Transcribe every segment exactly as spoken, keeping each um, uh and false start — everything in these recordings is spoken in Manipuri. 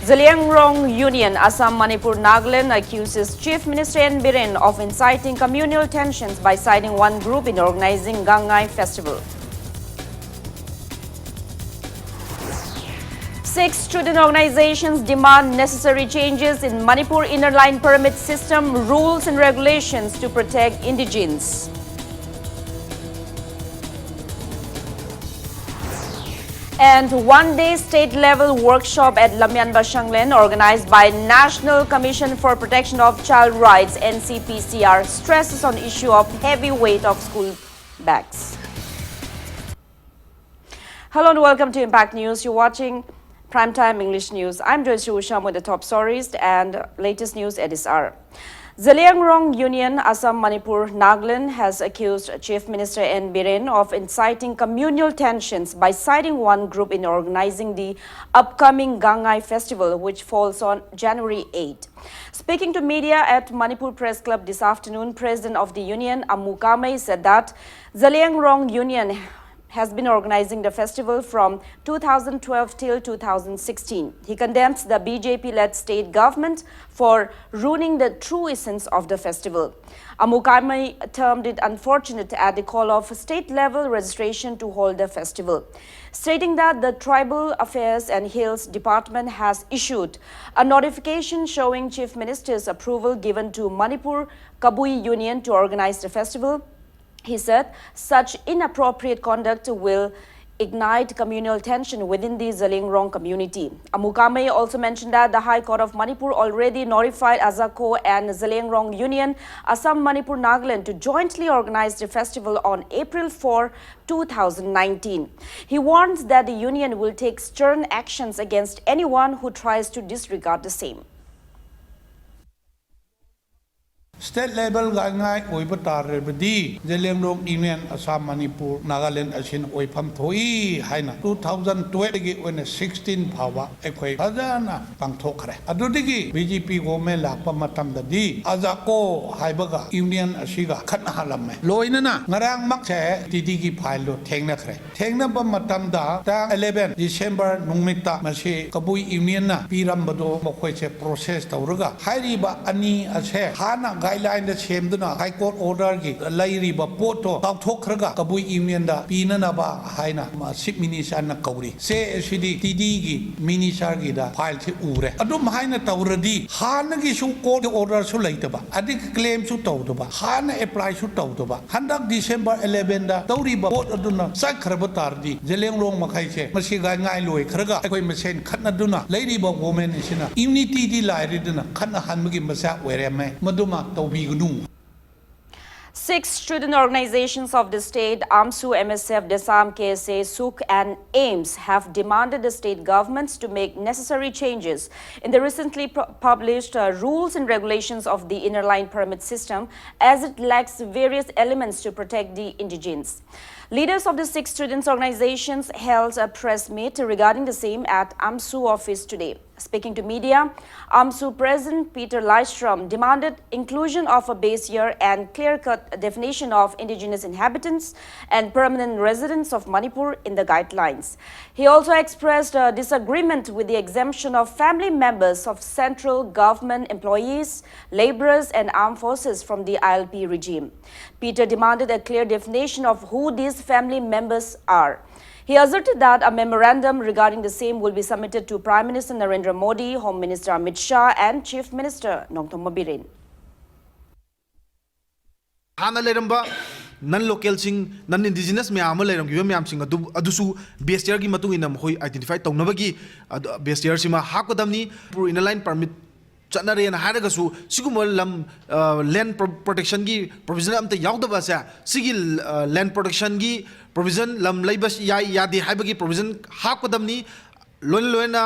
Zeliangrong Union, Assam, Manipur, Nagaland accuses Chief Minister N Biren of inciting communal tensions by siding one group in organizing Gangai festival. Six student organizations demand necessary changes in Manipur Inner Line Permit system, rules and regulations to protect indigenes. And one-day state-level workshop at Lamyan Bashanglen organized by National Commission for Protection of Child Rights, N C P C R, stresses on issue of heavy weight of school bags. Hello and welcome to Impact News. You're watching Primetime English News. I'm Joyce Usham with the top stories and latest news at this hour. Zeliangrong Union, Assam, Manipur, Nagaland has accused Chief Minister N Biren of inciting communal tensions by siding one group in organizing the upcoming Gangai festival, which falls on January eighth. Speaking to media at Manipur Press Club this afternoon, President of the Union, Amu Kamei, said that Zeliangrong Union has been organizing the festival from two thousand twelve till two thousand sixteen. He condemns the B J P-led state government for ruining the true essence of the festival. Amu Kamei termed it unfortunate at the call of state-level registration to hold the festival, stating that the Tribal Affairs and Hills Department has issued a notification showing Chief Minister's approval given to Manipur Kabui Union to organize the festival. He said such inappropriate conduct will ignite communal tension within the Zeliangrong community. Amu Kamei also mentioned that the High Court of Manipur already notified Azako and Zeliangrong Union, Assam, Manipur, Nagaland to jointly organize the festival on April four, two thousand nineteen. He warns that the union will take stern actions against anyone who tries to disregard the same. State level guideline ꯑꯣꯏꯕ ꯇꯥꯔꯕꯗꯤ ꯖꯦꯂꯦꯡꯔꯣꯡ ꯌꯨꯅꯤꯌꯟ ꯑꯁꯥꯝ, ꯃꯅꯤꯄꯨꯔ, ꯅꯥꯒꯥꯂꯦꯟ ꯑꯁꯤꯅ ꯑꯣꯏꯐꯝ ꯊꯣꯛꯏ ꯍꯥꯏꯅ two thousand twelve ꯗꯒꯤ ꯑꯣꯏꯅ sixteen ꯐꯥꯎꯕ ꯑꯩꯈꯣꯏ ꯐꯖꯅ ꯄꯥꯡꯊꯣꯛꯈ꯭ꯔꯦ꯫ ꯑꯗꯨꯗꯒꯤ BJP government ꯂꯥꯛꯄ ꯃꯇꯝꯗꯗꯤ ꯑꯖꯥꯀꯣ ꯍꯥꯏꯕꯒ ꯌꯨꯅꯤꯌꯟ ꯑꯁꯤꯒ ꯈꯠꯅꯍꯜꯂꯝꯃꯦ꯫ ꯂꯣꯏꯅꯅ ꯉꯔꯥꯡꯃꯛꯁꯦ TDꯒꯤ ꯐꯥꯏꯜꯗꯣ ꯊꯦꯡꯅꯈ꯭ꯔꯦ꯫ ꯊꯦꯡꯅꯕ ꯃꯇꯝꯗ ꯇꯥꯡ eleven December ꯅꯨꯃꯤꯠꯇ ꯃꯁꯤ ꯀꯕꯨꯏ ꯌꯨꯅꯤꯌꯟꯅ ꯄꯤꯔꯝꯕꯗꯣ ꯃꯈꯣꯏꯁꯦ ꯄ꯭ꯔꯣꯁꯦꯁ ꯇꯧꯔꯒ ꯍꯥꯏꯔꯤꯕ ꯑꯅꯤ ꯑꯁꯦ ꯍꯥꯟꯅ ꯒꯥꯏꯗꯂꯥꯏꯟꯗ ꯁꯦꯝꯗꯨꯅ ꯍꯥꯏ ꯀꯣꯔꯠ ꯑꯣꯔꯗꯔꯒꯤ ꯂꯩꯔꯤꯕ ꯄꯣꯠꯇꯣ ꯂꯥꯎꯊꯣꯛꯈ꯭ꯔꯒ ꯀꯕꯨꯏ ꯌꯨꯅꯤꯌꯟꯗ ꯄꯤꯅꯅꯕ ꯍꯥꯏꯅ ꯆꯤꯐ ꯃꯤꯅꯤꯁꯇꯔꯅ ꯀꯧꯔꯤ꯫ ꯁꯦ ꯑꯁꯤꯗꯤ TDꯒꯤ ꯃꯤꯅꯤꯁꯇꯔꯒꯤꯗ ꯐꯥꯏꯜꯁꯤ ꯎꯔꯦ꯫ ꯑꯗꯨꯝ ꯍꯥꯏꯅ ꯇꯧꯔꯗꯤ ꯍꯥꯟꯅꯒꯤꯁꯨ ꯀꯣꯔꯠꯀꯤ ꯑꯣꯔꯗꯔꯁꯨ ꯂꯩꯇꯕ, ꯑꯗꯒꯤ ꯀ꯭ꯂꯦꯝꯁꯨ ꯇꯧꯗꯕ, ꯍꯥꯟꯅ ꯑꯦꯄ꯭ꯂꯥꯏꯁꯨ ꯇꯧꯗꯕ, ꯍꯟꯗꯛ December elevenꯗ ꯇꯧꯔꯤꯕ ꯄꯣꯠ ꯑꯗꯨꯅ ꯆꯠꯈ꯭ꯔꯕ ꯇꯥꯔꯗꯤ ꯖꯦꯂꯦꯡꯔꯣꯡ ꯃꯈꯩꯁꯦ ꯃꯁꯤ ꯒꯥꯏꯗꯂꯥꯏꯟ ꯂꯣꯏꯈ꯭ꯔꯒ ꯑꯩꯈꯣꯏ ꯃꯁꯦꯟ ꯈꯠꯅꯗꯨꯅ ꯂꯩꯔꯤꯕ ꯒꯣꯔꯃꯦꯟ ꯑꯁꯤꯅ ꯌꯨꯅꯤꯇꯤꯗꯤ ꯂꯥꯏꯔꯗꯅ ꯈꯠꯅꯍꯟꯕꯒꯤ ꯃꯆꯥꯛ ꯑꯣꯏꯔꯝꯃꯦ꯫ ꯃꯗꯨꯃ ꯇꯧꯕꯤꯒꯅꯨ꯫ Six student organizations of the state, AMSU, MSF, DESAM, KSA, SUK and AIMS, have demanded the state governments to make necessary changes in the recently pu- published uh, rules and regulations of the inner line permit system, as it lacks various elements to protect the indigenes. Leaders of the six students organizations held a press meet regarding the same at AMSU office today. Speaking to media, AMSU President Peter Lystrom demanded inclusion of a base year and clear-cut definition of indigenous inhabitants and permanent residents of Manipur in the guidelines. He also expressed a disagreement with the exemption of family members of central government employees, laborers and armed forces from the ILP regime. Peter demanded a clear definition of who these family members are. He asserted that a memorandum regarding the same will be submitted to Prime Minister Narendra Modi, Home Minister Amit Shah and Chief Minister Nongthombam Biren. ꯍꯥꯟꯅ ꯂꯩꯔꯝꯕ ꯅꯟ ꯂꯣꯀꯦꯜꯁꯤꯡ, ꯅꯟ ꯏꯟꯗꯤꯖꯤꯅꯁ ꯃꯌꯥꯝ ꯑꯃ ꯂꯩꯔꯝꯈꯤꯕ ꯃꯌꯥꯝꯁꯤꯡ ꯑꯗꯨ ꯑꯗꯨꯁꯨ ꯕꯦꯁ ꯌꯔꯒꯤ ꯃꯇꯨꯡ ꯏꯟꯅ ꯃꯈꯣꯏ ꯑꯥꯏꯗꯦꯟꯇꯤꯐꯥꯏ ꯇꯧꯅꯕꯒꯤ ꯑꯗꯨ ꯕꯦꯁ ꯌꯔꯁꯤꯃ ꯍꯥꯞꯀꯗꯕꯅꯤ꯫ ꯃꯅꯤꯄꯨꯔ ꯏꯟꯅꯔ ꯂꯥꯏꯟ ꯄꯔꯃꯤꯠ ꯆꯠꯅꯔꯦꯅ ꯍꯥꯏꯔꯒꯁꯨ ꯁꯤꯒꯨꯝꯕ ꯂꯝ ꯂꯦꯟ ꯄ꯭ꯔꯣꯇꯦꯛꯁꯟꯒꯤ ꯄ꯭ꯔꯣꯚꯤꯖꯟ ꯑꯝꯇ ꯌꯥꯎꯗꯕ ꯑꯁꯦ, ꯁꯤꯒꯤ ꯂꯦꯟ ꯄ꯭ꯔꯣꯇꯦꯛꯁꯟꯒꯤ ꯄ꯭ꯔꯣꯚꯤꯖꯟ, ꯂꯝ ꯂꯩꯕ ꯌꯥꯏ ꯌꯥꯗꯦ ꯍꯥꯏꯕꯒꯤ ꯄ꯭ꯔꯣꯚꯤꯖꯟ ꯍꯥꯞꯀꯗꯕꯅꯤ꯫ ꯂꯣꯏꯅ ꯂꯣꯏꯅ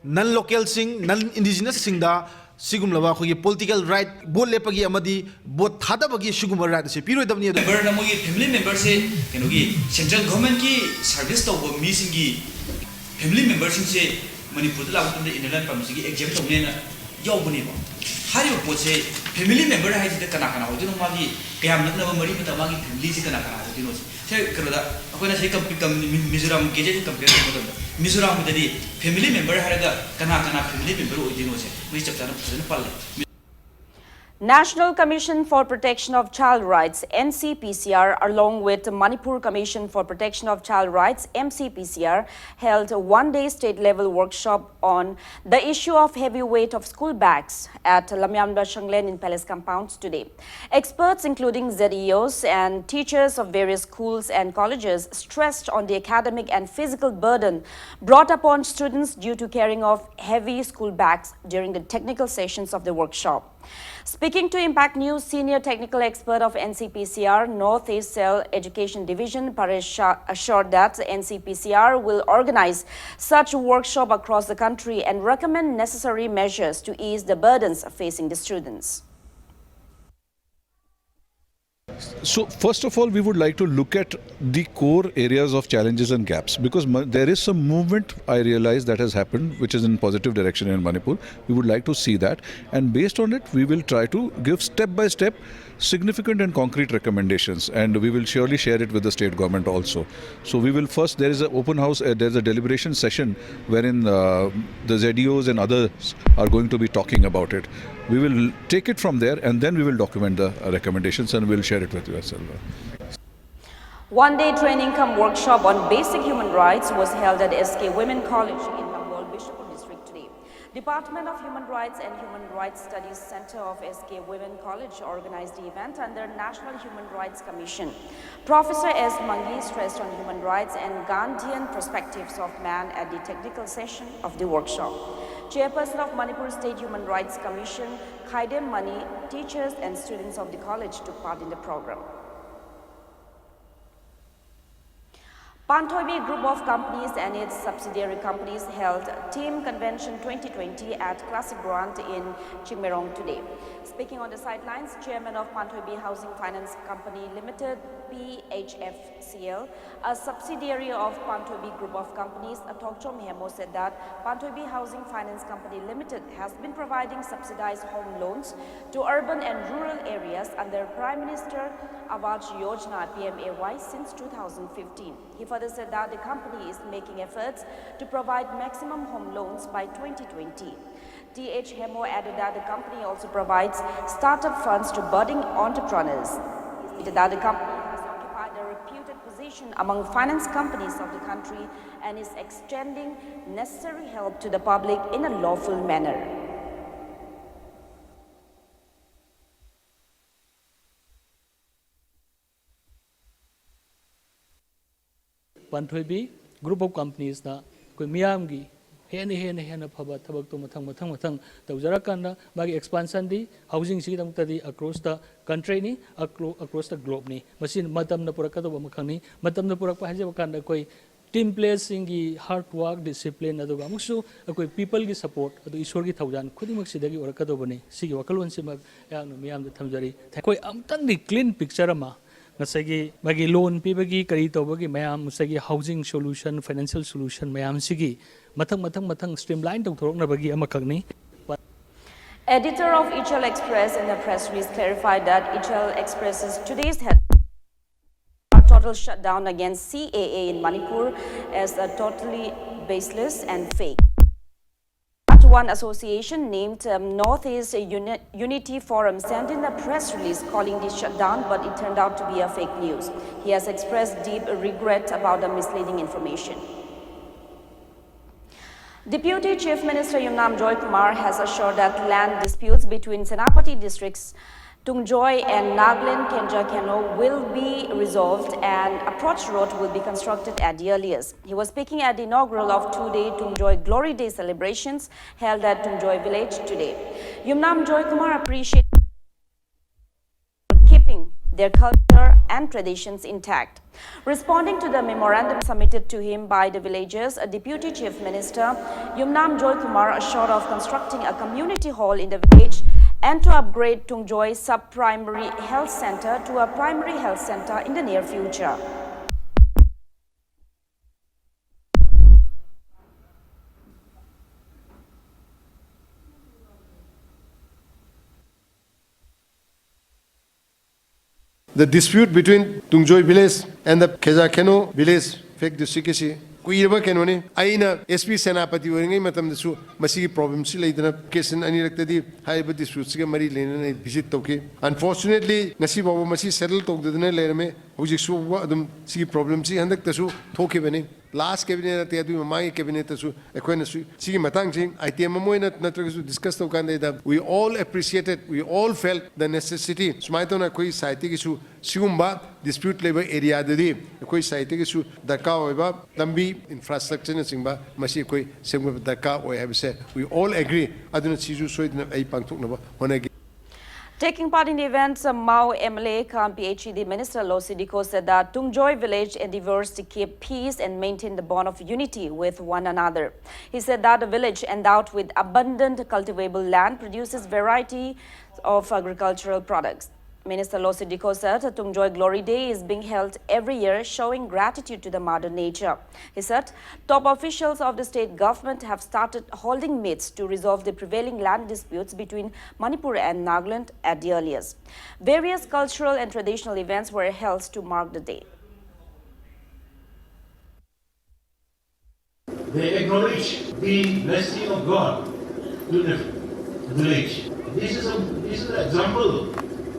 ꯅꯟ ꯂꯣꯀꯦꯜꯁꯤꯡ, ꯅꯟ ꯏꯟꯗꯤꯖꯤꯅꯁꯁꯤꯡꯗ ꯁꯤꯒꯨꯝꯂꯕ ꯑꯩꯈꯣꯏꯒꯤ ꯄꯣꯂꯤꯇꯤꯀꯦꯜ ꯔꯥꯏꯠ, ꯚꯣꯠ ꯂꯦꯞꯄꯒꯤ ꯑꯃꯗꯤ ꯚꯣꯠ ꯊꯥꯗꯕꯒꯤ ꯁꯤꯒꯨꯝꯕ ꯔꯥꯏꯠ ꯑꯁꯤ ꯄꯤꯔꯣꯏꯗꯕꯅꯤ꯫ ꯑꯗꯨ ꯃꯦꯝꯕꯔꯅ ꯃꯣꯏꯒꯤ ꯐꯦꯃꯤꯂꯤ ꯃꯦꯝꯕꯔꯁꯦ ꯀꯩꯅꯣꯒꯤ ꯁꯦꯟꯇ꯭ꯔꯦꯜ ꯒꯚꯔꯟꯃꯦꯟꯠꯀꯤ ꯁꯔꯚꯤꯁ ꯇꯧꯕ ꯃꯤꯁꯤꯡꯒꯤ ꯐꯦꯃꯤꯂꯤ ꯃꯦꯝꯕꯔꯁꯤꯡꯁꯦ ꯃꯅꯤꯄꯨꯔꯗ ꯂꯥꯛꯄ ꯃꯇꯝꯗ ꯏꯟꯅꯔ ꯂꯥꯏꯟ ꯄꯔꯃꯤꯠꯁꯤꯒꯤ ꯑꯦꯛꯖꯦꯝ ꯇꯧꯅꯦꯅ ꯌꯥꯎꯕꯅꯦꯕ꯫ ꯍꯥꯏꯔꯤꯕ ꯄꯣꯠꯁꯦ ꯐꯦꯃꯤꯂꯤ ꯃꯦꯝꯕꯔ ꯍꯥꯏꯁꯤꯗ ꯀꯅꯥ ꯀꯅꯥ ꯑꯣꯏꯗꯣꯏꯅꯣ, ꯃꯥꯒꯤ ꯀꯌꯥꯝ ꯅꯛꯅꯕ ꯃꯔꯤ ꯃꯇꯥ ꯃꯥꯒꯤ ꯐꯦꯃꯤꯂꯤꯁꯦ ꯀꯅꯥ ꯀꯅꯥ ꯑꯣꯏꯗꯣꯏꯅꯣ ꯁꯦ꯫ ꯁꯦ ꯀꯩꯅꯣꯗ ꯑꯩꯈꯣꯏꯅ ꯁꯤ ꯀꯝ- ꯀꯝ- ꯃꯤ- ꯃꯤꯖꯣꯔꯥꯝ ꯒꯦꯖꯦꯠꯁꯦ ꯀꯝꯄꯤꯌꯔ ꯇꯧꯕ ꯃꯇꯝꯗ ꯃꯤꯖꯣꯔꯥꯝꯒꯤꯗꯗꯤ ꯐꯦꯃꯤꯂꯤ ꯃꯦꯝꯕꯔ ꯍꯥꯏꯔꯒ ꯀꯅꯥ ꯀꯅꯥ ꯐꯦꯃꯤꯂꯤ ꯃꯦꯝꯕꯔ ꯑꯣꯏꯗꯣꯏꯅꯣꯁꯦ ꯃꯣꯏ ꯆꯞ ꯆꯥꯅ ꯐꯖꯅ ꯄꯜꯂꯦ꯫ National Commission for Protection of Child Rights, N C P C R, along with Manipur Commission for Protection of Child Rights, M C P C R, held a one-day state-level workshop on the issue of heavy weight of school bags at Lamyamba Shanglen in Palace Compounds today. Experts including Z E Os and teachers of various schools and colleges stressed on the academic and physical burden brought upon students due to carrying of heavy school bags during the technical sessions of the workshop. Speaking to Impact News, senior technical expert of N C P C R North East Cell Education Division, Paresh Shah, assured that N C P C R will organize such workshop across the country and recommend necessary measures to ease the burdens facing the students. So first of all, we would like to look at the core areas of challenges and gaps, because there is some movement, I realize, that has happened, which is in positive direction in Manipur. We would like to see that, and based on it, we will try to give step by step significant and concrete recommendations, and we will surely share it with the state government also. So we will first, there is an open house, uh, there is a deliberation session wherein uh, the Z E Os and others are going to be talking about it. We will take it from there, and then we will document the uh, recommendations and we'll share it with you as well. One-day training cum workshop on basic human rights was held at S K Women College in Nambol, Bishnupur district today. Department of Human Rights and Human Rights Studies Center of S K Women College organized the event under National Human Rights Commission. Professor S Mangi stressed on human rights and Gandhian perspectives of man at the technical session of the workshop. Chairperson of Manipur State Human Rights Commission, Khaidem Mani, teachers and students of the college took part in the program. Panthoibi Group of Companies and its subsidiary companies held Team Convention twenty twenty at Classic Ground in Chingmeirong today. Speaking on the sidelines, Chairman of Panthoibi Housing Finance Company Limited, P H F C L, a subsidiary of Panthoibi Group of Companies, Athokchom Hemo, said that Panthoibi Housing Finance Company Limited has been providing subsidized home loans to urban and rural areas under Prime Minister Awas Yojana, P M A Y, since two thousand fifteen. He further said that the company is making efforts to provide maximum home loans by twenty twenty. T H Hemo added that the company also provides startup funds to budding entrepreneurs. He stated that the company has occupied a reputed position among finance companies of the country and is extending necessary help to the public in a lawful manner. Panthoibi Group of Companiesꯅ ꯑꯩꯈꯣꯏ ꯃꯤꯌꯥꯝꯒꯤ ꯍꯦꯟꯅ ꯍꯦꯟꯅ ꯍꯦꯟꯅ ꯐꯕ ꯊꯕꯛꯇꯣ ꯃꯊꯪ ꯃꯊꯪ ꯃꯊꯪ ꯇꯧꯖꯔꯀꯥꯟꯗ ꯃꯥꯒꯤ expansionꯗꯤ housingꯁꯤꯒꯤꯗꯃꯛꯇꯗꯤ across the countryꯅꯤ, across the globeꯅꯤ꯫ ꯃꯁꯤ ꯃꯇꯝꯅ ꯄꯨꯔꯛꯀꯗꯧꯕ ꯑꯃꯈꯛꯅꯤ꯫ ꯃꯇꯝꯅ ꯄꯨꯔꯛꯄ ꯍꯥꯏꯖꯕ ꯀꯥꯟꯗ ꯑꯩꯈꯣꯏ team playerꯁꯤꯡꯒꯤ hard work, discipline, ꯑꯗꯨꯒ ꯑꯃꯨꯛꯁꯨ ꯑꯩꯈꯣꯏ peopleꯒꯤ support, ꯑꯗꯨ ꯏꯁꯣꯔꯒꯤ ꯊꯧꯖꯥꯜ ꯈꯨꯗꯤꯡꯃꯛꯁꯤꯗꯒꯤ ꯑꯣꯏꯔꯛꯀꯗꯧꯕꯅꯤ꯫ ꯁꯤꯒꯤ ꯋꯥꯈꯜꯂꯣꯟꯁꯤꯃꯛ ꯑꯩꯍꯥꯛꯅ ꯃꯤꯌꯥꯝꯗ ꯊꯝꯖꯔꯤ꯫ ꯑꯩꯈꯣꯏ ꯑꯃꯨꯛꯇꯪꯗꯤ clean picture ꯑꯃ ꯉꯁꯥꯏꯒꯤ ꯃꯥꯒꯤ loan ꯄꯤꯕꯒꯤ ꯀꯔꯤ ꯇꯧꯕꯒꯤ ꯃꯌꯥꯝ ꯉꯁꯥꯏꯒꯤ housing solution, financial solution ꯃꯌꯥꯝꯁꯤꯒꯤ ꯃꯊꯪ ꯃꯊꯪ ꯃꯊꯪ streamline ꯇꯧꯊꯣꯔꯛꯅꯕꯒꯤ ꯑꯃꯈꯛꯅꯤ꯫ Editor of Ichel Express in the press release clarified that Ichel Express's today's head a total shutdown against C A A in Manipur as a totally baseless and fake. One association named um, Northeast Uni- Unity Forum sent in a press release calling the shutdown, but it turned out to be a fake news. He has expressed deep regret about the misleading information. Deputy Chief Minister Yumnam Joy Kumar has assured that land disputes between Senapati districts Tungjoy and Nagaland Kendra Kano will be resolved and approach road will be constructed at the earliest. He was speaking at the inaugural of two-day Tungjoy Glory Day celebrations held at Tungjoy village today. Yumnam Joy Kumar appreciated keeping their culture and traditions intact. Responding to the memorandum submitted to him by the villagers, a Deputy Chief Minister Yumnam Joy Kumar assured of constructing a community hall in the village and to upgrade Tungjoy Sub-Primary Health Centre to a primary health centre in the near future. The dispute between Tungjoy village and the Kheja Kheno village ꯐꯦꯛ ꯗꯤꯁꯇ꯭ꯔꯤꯛꯀꯤꯁꯤ ꯀꯨꯏꯔꯕ ꯀꯩꯅꯣꯅꯤ꯫ ꯑꯩꯅ ꯑꯦꯁ ꯄꯤ ꯁꯦꯅꯥꯄꯇꯤ ꯑꯣꯏꯔꯤꯉꯩ ꯃꯇꯝꯗꯁꯨ ꯃꯁꯤꯒꯤ ꯄ꯭ꯔꯣꯕ꯭ꯂꯦꯝꯁꯤ ꯂꯩꯗꯅ ꯀꯦꯁꯟ ꯑꯅꯤꯔꯛꯇꯗꯤ ꯍꯥꯏꯔꯤꯕ ꯗꯤꯁꯄ꯭ꯌꯨꯠꯁꯤꯒ ꯃꯔꯤ ꯂꯩꯅꯅ ꯑꯩ ꯚꯤꯖꯤꯠ ꯇꯧꯈꯤ꯫ ꯑꯟꯐꯣꯔꯆꯨꯅꯦꯠꯂꯤ ꯉꯁꯤ ꯐꯥꯎꯕ ꯃꯁꯤ ꯁꯦꯇꯜ ꯇꯧꯗꯗꯅ ꯂꯩꯔꯝꯃꯦ꯫ ꯍꯧꯖꯤꯛꯁꯨ ꯑꯗꯨꯝ ꯁꯤꯒꯤ ꯄ꯭ꯔꯣꯕ꯭ꯂꯦꯝꯁꯤ ꯍꯟꯗꯛꯇꯁꯨ ꯊꯣꯛꯈꯤꯕꯅꯤ꯫ ꯂꯥꯁ ꯀꯦꯕꯤꯅꯦꯠ ꯅꯠꯇꯦ, ꯑꯗꯨꯒꯤ ꯃꯃꯥꯡꯒꯤ ꯀꯦꯕꯤꯅꯦꯠꯇꯁꯨ ꯑꯩꯈꯣꯏꯅꯁꯨ ꯁꯤꯒꯤ ꯃꯇꯥꯡꯁꯤ ꯑꯥꯏꯇꯦꯝ ꯑꯃ ꯑꯣꯏꯅ ꯅꯠꯇ꯭ꯔꯒꯁꯨ discuss ꯇꯧꯀꯥꯟꯗꯩꯗ we all appreciated, we all felt the necessity꯫ ꯁꯨꯃꯥꯏꯅ ꯇꯧꯅ ꯑꯩꯈꯣꯏ ꯁꯥꯏꯠꯇꯒꯤꯁꯨ ꯁꯤꯒꯨꯝꯕ ꯗꯤꯁꯄ꯭ꯌꯨꯠ ꯂꯩꯕ ꯑꯦꯔꯤꯌꯥꯗꯗꯤ ꯑꯩꯈꯣꯏ ꯁꯥꯏꯠꯇꯒꯤꯁꯨ ꯗꯔꯀꯥꯔ ꯑꯣꯏꯕ ꯂꯝꯕꯤ, ꯏꯟꯐ꯭ꯔꯥꯁ꯭ꯇ꯭ꯔꯛꯆꯔꯅꯆꯤꯡꯕ ꯃꯁꯤ ꯑꯩꯈꯣꯏ ꯁꯦꯝꯒꯠꯄ ꯗꯔꯀꯥꯔ ꯑꯣꯏ ꯍꯥꯏꯕꯁꯦ we all agree꯫ ꯑꯗꯨꯅ ꯁꯤꯁꯨ ꯁꯣꯏꯗꯅ ꯑꯩ ꯄꯥꯡꯊꯣꯛꯅꯕ ꯍꯣꯠꯅꯒꯦ꯫ Taking part in the event, Mao M L A cum P H E D Minister Lo Sidiko said that Tungjoy village endeavors to keep peace and maintain the bond of unity with one another. He said that a village endowed with abundant cultivable land produces variety of agricultural products. Minister Lo Sidiko said Tungjoy Glory Day is being held every year, showing gratitude to the mother nature. He said top officials of the state government have started holding meets to resolve the prevailing land disputes between Manipur and Nagaland at the earliest. Various cultural and traditional events were held to mark the day. They acknowledge the blessing of God to the village. This is, a, this is an example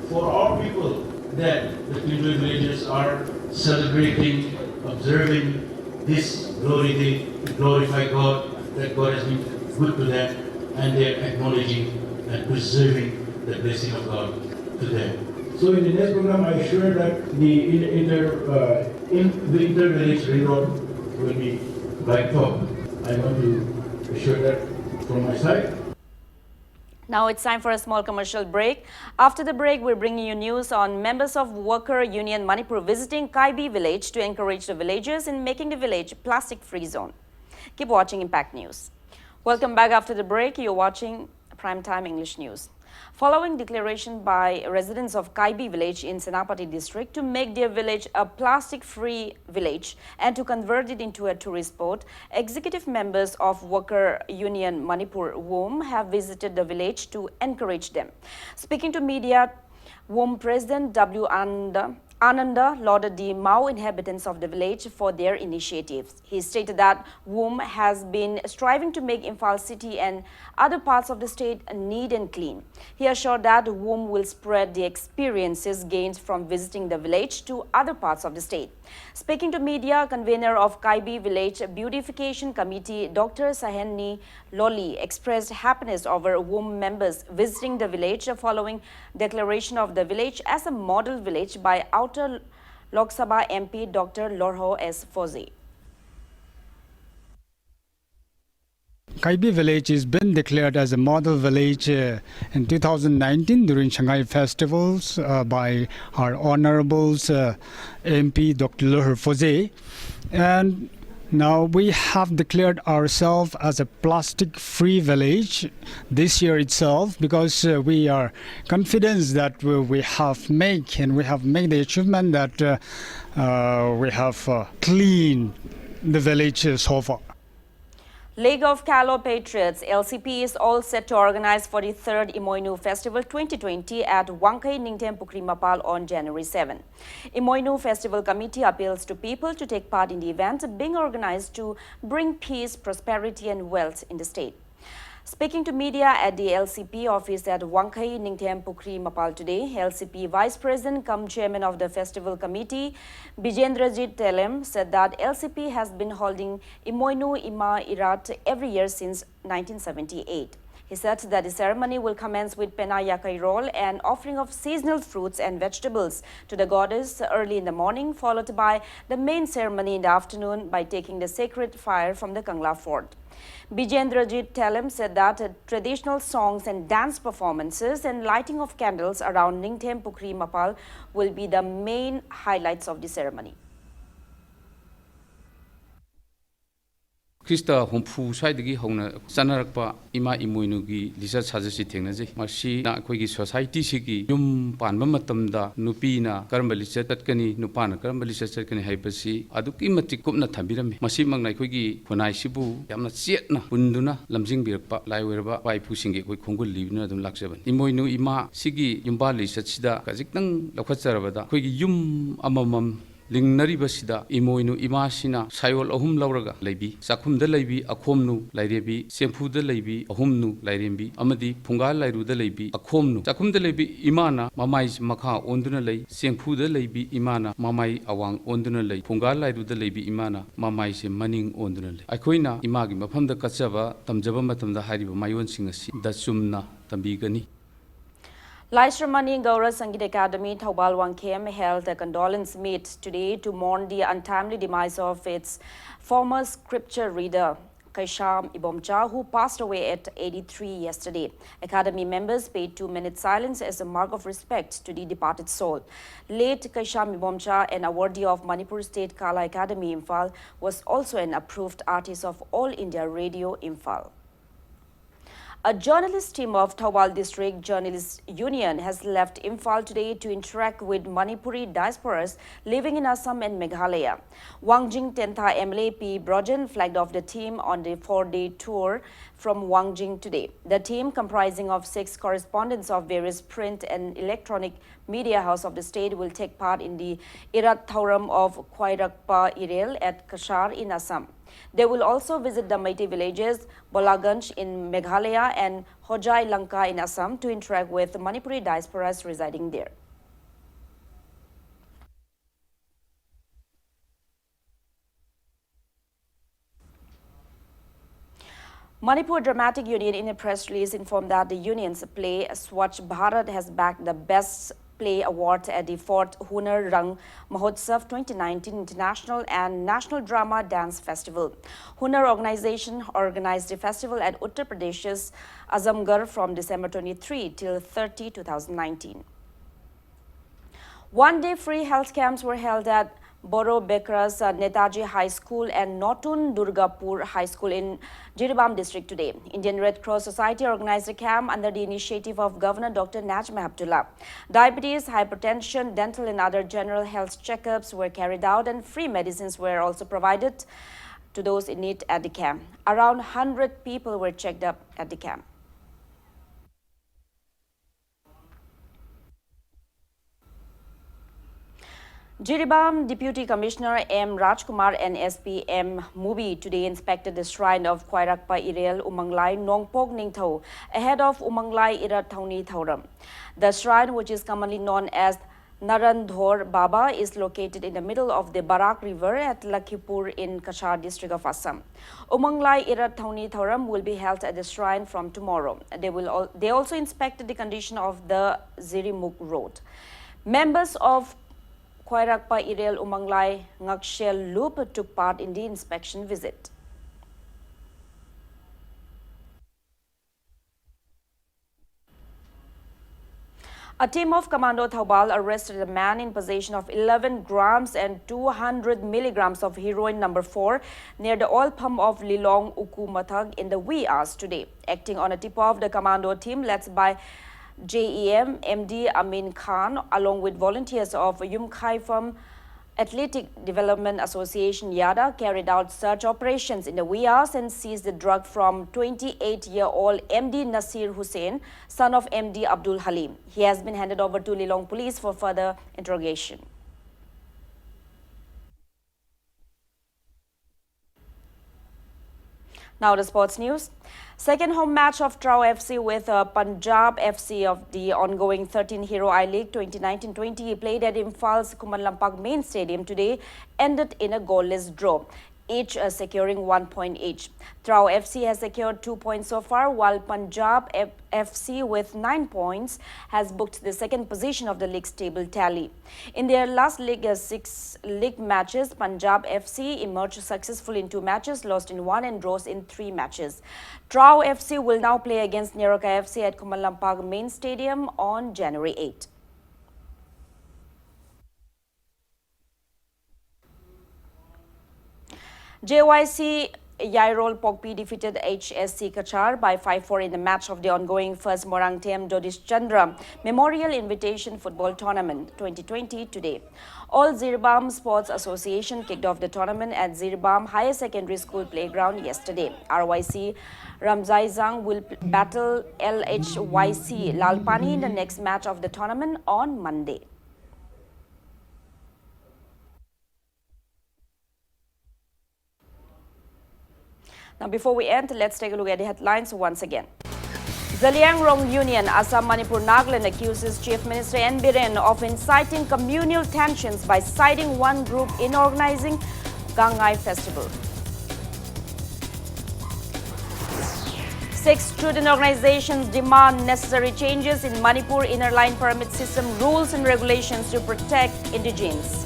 for our people that the Tungjoy villagers are celebrating, observing this glory day to glorify God, that God has been good to them, and they are acknowledging and preserving the blessing of God to them. So in the next program, I assure that the in- inter, uh, in the inter-village river will be wiped off. I want to assure that from my side. Now it's time for a small commercial break. After the break, we're bringing you news on members of Worker Union Manipur visiting Kaibi village to encourage the villagers in making the village plastic-free zone. Keep watching Impact News. Welcome back after the break. You're watching Prime Time English News. Following declaration by residents of Kaibi village in Senapati district to make their village a plastic-free village and to convert it into a tourist spot, executive members of Worker Union Manipur, WUM, have visited the village to encourage them. Speaking to media, WUM President W. Ananda, Ananda lauded the Mao inhabitants of the village for their initiatives. He stated that WUM has been striving to make Imphal city and other parts of the state neat and clean. He assured that WUM will spread the experiences gained from visiting the village to other parts of the state. Speaking to media, convener of Kaibi Village Beautification Committee, Doctor Sahenni Loli, expressed happiness over WUM members visiting the village following declaration of the village as a model village by Outer Lok Sabha M P Doctor Lorho S. Foze. Kaibi village has been declared as a model village uh, in two thousand nineteen during Shanghai festivals uh, by our honorables uh, M P Doctor Lorho Foze. And now we have declared ourselves as a plastic-free village this year itself because uh, we are confident that we, we have made and we have made the achievement that uh, uh, we have uh, cleaned the village uh, so far. League of Kalo Patriots, L C P, is all set to organize forty-third Imoinu Festival twenty twenty at Wangkhei Ningthem Pukri Mapal on January seven. Imoinu Festival Committee appeals to people to take part in the event being organized to bring peace, prosperity and wealth in the state. Speaking to media at the L C P office at Wangkhei Ningthem Pukri Mapal today, L C P Vice President cum Chairman of the Festival Committee, Bijendrajit Telem, said that L C P has been holding Imoinu Ima Irat every year since nineteen seventy-eight. He said that the ceremony will commence with Pena Yakai roll and offering of seasonal fruits and vegetables to the goddess early in the morning, followed by the main ceremony in the afternoon by taking the sacred fire from the Kangla fort. Bijendrajit Telem said that, uh, traditional songs and dance performances and lighting of candles around Ningthem Pukri Mapal will be the main highlights of the ceremony. Christ ꯍꯨꯝꯐꯨ ꯁ꯭ꯋꯥꯏꯗꯒꯤ ꯍꯧꯅ ꯆꯠꯅꯔꯛꯄ ꯏꯃꯥ ꯏꯃꯣꯏꯅꯨꯒꯤ ꯂꯤꯆꯠ ꯁꯥꯖꯠꯁꯤ ꯊꯦꯡꯅꯖꯩ꯫ ꯃꯁꯤꯅ ꯑꯩꯈꯣꯏꯒꯤ ꯁꯣꯁꯥꯏꯇꯤꯁꯤꯒꯤ ꯌꯨꯝ ꯄꯥꯟꯕ ꯃꯇꯝꯗ ꯅꯨꯄꯤꯅ ꯀꯔꯝꯕ ꯂꯤꯆꯠ ꯆꯠꯀꯅꯤ, ꯅꯨꯄꯥꯅ ꯀꯔꯝꯕ ꯂꯤꯆꯠ ꯆꯠꯀꯅꯤ ꯍꯥꯏꯕꯁꯤ ꯑꯗꯨꯛꯀꯤ ꯃꯇꯤꯛ ꯀꯨꯞꯅ ꯊꯝꯕꯤꯔꯝꯃꯤ꯫ ꯃꯁꯤꯃꯛꯅ ꯑꯩꯈꯣꯏꯒꯤ ꯈꯨꯟꯅꯥꯏꯁꯤꯕꯨ ꯌꯥꯝꯅ ꯆꯦꯠꯅ ꯄꯨꯟꯗꯨꯅ ꯂꯝꯖꯤꯡꯕꯤꯔꯛꯄ ꯂꯥꯏ ꯑꯣꯏꯔꯕ ꯏꯄꯥ ꯏꯄꯨꯁꯤꯡꯒꯤ ꯑꯩꯈꯣꯏ ꯈꯣꯡꯒꯨꯜ ꯂꯤꯕꯤꯗꯨꯅ ꯑꯗꯨꯝ ꯂꯥꯛꯆꯕꯅꯤ꯫ ꯏꯃꯣꯏꯅꯨ ꯏꯃꯥꯁꯤꯒꯤ ꯌꯨꯝꯕꯥꯜ ꯂꯤꯆꯠꯁꯤꯗ ꯈꯖꯤꯛꯇꯪ ꯂꯧꯈꯠꯆꯔꯕꯗ ꯑꯩꯈꯣꯏꯒꯤ ꯌꯨꯝ ꯑꯃꯃꯝ ꯂꯤꯡꯅꯔꯤꯕꯁꯤꯗ ꯏꯃꯣꯏꯅꯨ ꯏꯃꯥꯁꯤꯅ ꯁꯥꯌꯣꯜ ꯑꯍꯨꯝ ꯂꯧꯔꯒ ꯂꯩꯕꯤ꯫ ꯆꯥꯛꯈꯨꯝꯗ ꯂꯩꯕꯤ ꯑꯈꯣꯝꯅꯨ ꯂꯥꯏꯔꯦꯝꯕꯤ, ꯆꯦꯡꯐꯨꯗ ꯂꯩꯕꯤ ꯑꯍꯨꯝꯅꯨ ꯂꯥꯏꯔꯦꯝꯕꯤ ꯑꯃꯗꯤ ꯐꯨꯡꯒꯥ ꯂꯥꯏꯔꯨꯗ ꯂꯩꯕꯤ ꯑꯈꯣꯝꯅꯨ꯫ ꯆꯥꯛꯈꯨꯝꯗ ꯂꯩꯕꯤ ꯏꯃꯥꯅ ꯃꯃꯥꯏ ꯃꯈꯥ ꯑꯣꯟꯗꯨꯅ ꯂꯩ, ꯆꯦꯡꯐꯨꯗ ꯂꯩꯕꯤ ꯏꯃꯥꯅ ꯃꯃꯥꯏ ꯑꯋꯥꯡ ꯑꯣꯟꯗꯨꯅ ꯂꯩ, ꯐꯨꯡꯒꯥ ꯂꯥꯏꯔꯨꯗ ꯂꯩꯕꯤ ꯏꯃꯥꯅ ꯃꯃꯥꯏꯁꯦ ꯃꯅꯤꯡ ꯑꯣꯟꯗꯨꯅ ꯂꯩ꯫ ꯑꯩꯈꯣꯏꯅ ꯏꯃꯥꯒꯤ ꯃꯐꯝꯗ ꯀꯠꯆꯕ ꯇꯝꯖꯕ ꯃꯇꯝꯗ ꯍꯥꯏꯔꯤꯕ ꯃꯥꯏꯑꯣꯟꯁꯤꯡ ꯑꯁꯤꯗ ꯆꯨꯝꯅ ꯇꯝꯕꯤꯒꯅꯤ꯫ Laishramani Gaura Sangeet Academy, Thoubal Wangkhem held a condolence meet today to mourn the untimely demise of its former scripture reader, Kaisham Ibomcha, who passed away at eighty-three yesterday. Academy members paid two minutes silence as a mark of respect to the departed soul. Late Kaisham Ibomcha, an awardee of Manipur State Kala Academy, Imphal, was also an approved artist of All India Radio, Imphal. A journalist team of Thoubal District Journalists Union has left Imphal today to interact with Manipuri diasporas living in Assam and Meghalaya. Wangjing Tentha M L A P Brojen flagged off the team on the four-day tour from Wangjing today. The team, comprising of six correspondents of various print and electronic media house of the state, will take part in the Irat Thauram of Khwairakpa Irel at Cachar in Assam. They will also visit the Meitei villages, Bolaganj in Meghalaya and Hojai Lanka in Assam to interact with Manipuri diasporas residing there. Manipur Dramatic Union, in a press release, informed that the union's play Swachh Bharat has bagged the Best Play Award at the fourth Hunar Rang Mahotsav twenty nineteen International and National Drama Dance Festival. Hunar organization organized the festival at Uttar Pradesh's Azamgarh from December twenty-three till thirty, two thousand nineteen. One-day free health camps were held at Boro Bekras, uh, Netaji High School and Notun Durgapur High School in Jiribam district today. Indian Red Cross Society organized a camp under the initiative of Governor Doctor Najma Heptulla. Diabetes, hypertension, dental and other general health checkups were carried out and free medicines were also provided to those in need at the camp. Around hundred people were checked up at the camp. Jiribam Deputy Commissioner M Rajkumar and S P M Mubi today inspected the shrine of Khwairakpa Irel Umanglai Nongpok Ningthou ahead of Umanglai Irat Thauni Thouram. The shrine, which is commonly known as Narandhor Baba, is located in the middle of the Barak River at Lakhipur in Cachar district of Assam. Umanglai Irat Thauni Thouram will be held at the shrine from tomorrow. They will al- they also inspected the condition of the Zirimuk Road. Members of Khwairakpa Irel Umanglai Ngakshel Lup took part in the inspection visit. A team of Commando Thoubal arrested a man in possession of eleven grams and two hundred milligrams of heroin number four near the oil pump of Lilong Uku Mathag in the wee hours today. Acting on a tip-off, the Commando team, led by J E M M D Amin Khan, along with volunteers of Yumkhai Farm Athletic Development Association, YADA, carried out search operations in the wee hours and seized the drug from twenty-eight-year-old M D Nasir Hussain, son of M D Abdul Halim. He has been handed over to Lilong Police for further interrogation. Now the sports news. Second home match of Trao F C with uh, Punjab F C of the ongoing thirteen Hero I League twenty nineteen twenty, played at Imphal's Khuman Lampak main stadium today, ended in a goalless draw. each, uh, securing one point each. Trao F C has secured two points so far, while Punjab F- FC, with nine points, has booked the second position of the league's table tally. In their last league, uh, six league matches, Punjab F C emerged successful in two matches, lost in one, and draws in three matches. Trao F C will now play against Neraka F C at Khuman Lampak Main Stadium on January eighth. J Y C Yairol Pokpi defeated H S C Cachar by five four in the match of the ongoing first Moirangthem Dodish Chandra Memorial Invitation Football Tournament twenty twenty today. All Jiribam Sports Association kicked off the tournament at Jiribam Higher Secondary School playground yesterday. R Y C Ramjaizang will p- battle L H Y C Lalpani in the next match of the tournament on Monday. Now, before we end, let's take a look at the headlines once again. Zeliangrong Union, Assam, Manipur, Nagaland accuses Chief Minister N Biren of inciting communal tensions by siding one group in organizing Gangai Festival. Six student organizations demand necessary changes in Manipur Inner Line Permit System rules and regulations to protect indigenes.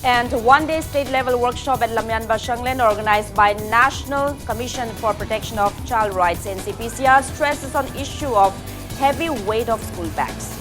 And one-day state-level workshop at Lamyan Bashanglen, organized by National Commission for Protection of Child Rights, N C P C R, stresses on issue of heavy weight of school bags.